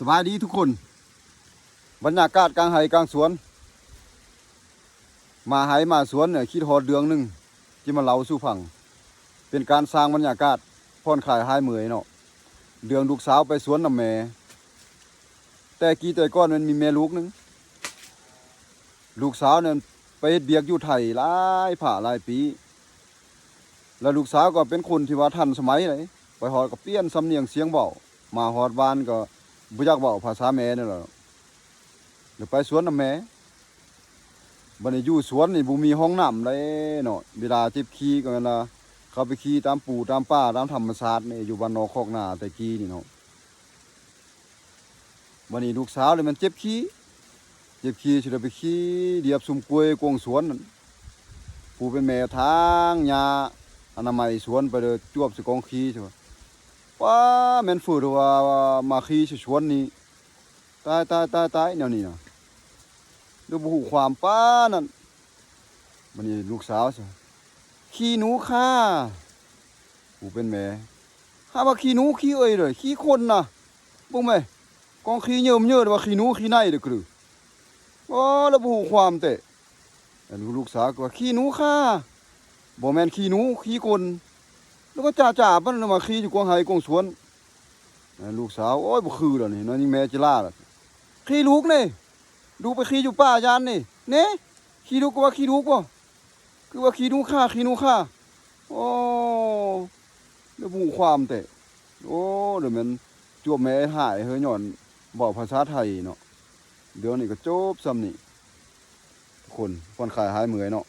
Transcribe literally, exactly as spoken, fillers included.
สบายดีทุกคน บรรยากาศกลางไฮ่กลางสวน มาไฮ่มาสวนเนี่ย คิดฮอดเรื่องหนึ่ง ที่มาเล่าสู่ฟัง เป็นการสร้างบรรยากาศผ่อนคลายหายเมื่อยเนาะ เรื่องลูกสาวไปสวนนำแม่ แต่กี้แต่ก่อนมันมีแม่ลูกหนึ่ง ลูกสาวเนี่ยไปเฮ็ดเวียกอยู่ไทยหลายผ้าหลายปี แล้วลูกสาวก็เป็นคนที่ว่าทันสมัยเลย ไปฮอดก็เปลี่ยนสำเนียงเสียงเว้า มาฮอดบ้านก็บ่อยากเว้าภาษาแม่นี่แหละ แล้วไปสวนนำแม่ บัดนี้อยู่สวนนี่บ่มีห้องน้ำเลยเนาะ เวลาเจ็บขี้ก็แม่นว่า เขาไปขี้ตามปูตามป่าตามธรรมชาตินี่ อยู่บ้านนอกคอกนาแต่กี้นี่เนาะ บัดนี้ลูกสาวนี่มันเจ็บขี้ เจ็บขี้สิได้ไปขี้เหยียบซุมกล้วยกงสวนนั่น ผู้เป็นแม่ทางหญ้าอนามัยสวนไปเลย จวบใส่กองขี้ซะว่า ว้า แม่นฝืดว่ามาขี้ใส่สวนนี่ ตาย ตาย ตาย ตาย แนวนี้นะ เดี๋ยวบ่ฮู้ความปานนั้น บัดนี้ลูกสาวซะ ขี้หนูค่ะ ผู้เป็นแม่ หาว่าขี้หนูขี้เอ่ยเลย ขี้คนนะ เบิ่งแม่ กองขี้เยิ่มเยิดว่าขี้หนูขี้ในเด้อกะลือ โอ้ แล้วบ่ฮู้ความแต๊ อันลูกสาวก็ว่า ขี้หนูค่ะ บ่แม่นขี้หนู ขี้คน แล้วก็จ่าๆ มันมาขี้อยู่กองไฮ่กองสวน อันลูกสาว โอ้ย บ่คือแล้วนี่ น้อยยิ่งแม่จิล่าล่ะ ขี้ลูกนี่ ลูกไปขี้อยู่ป่ายานนี่ เน่ ขี้ลูกก็ว่าขี้ลูกบ่ คือว่าขี้หนูค่ะ ขี้หนูค่ะ โอ้ แล้วบ่ฮู้ความแต๊ โอ้ เดี๋ยวแม่นจวบแม่หายเฮ้ย ย้อนเว้าภาษาไทยเนาะ เดี๋ยวนี้ก็จบส่ำนี้ ทุกคน ผ่อนคลายหายเมื่อยเนาะ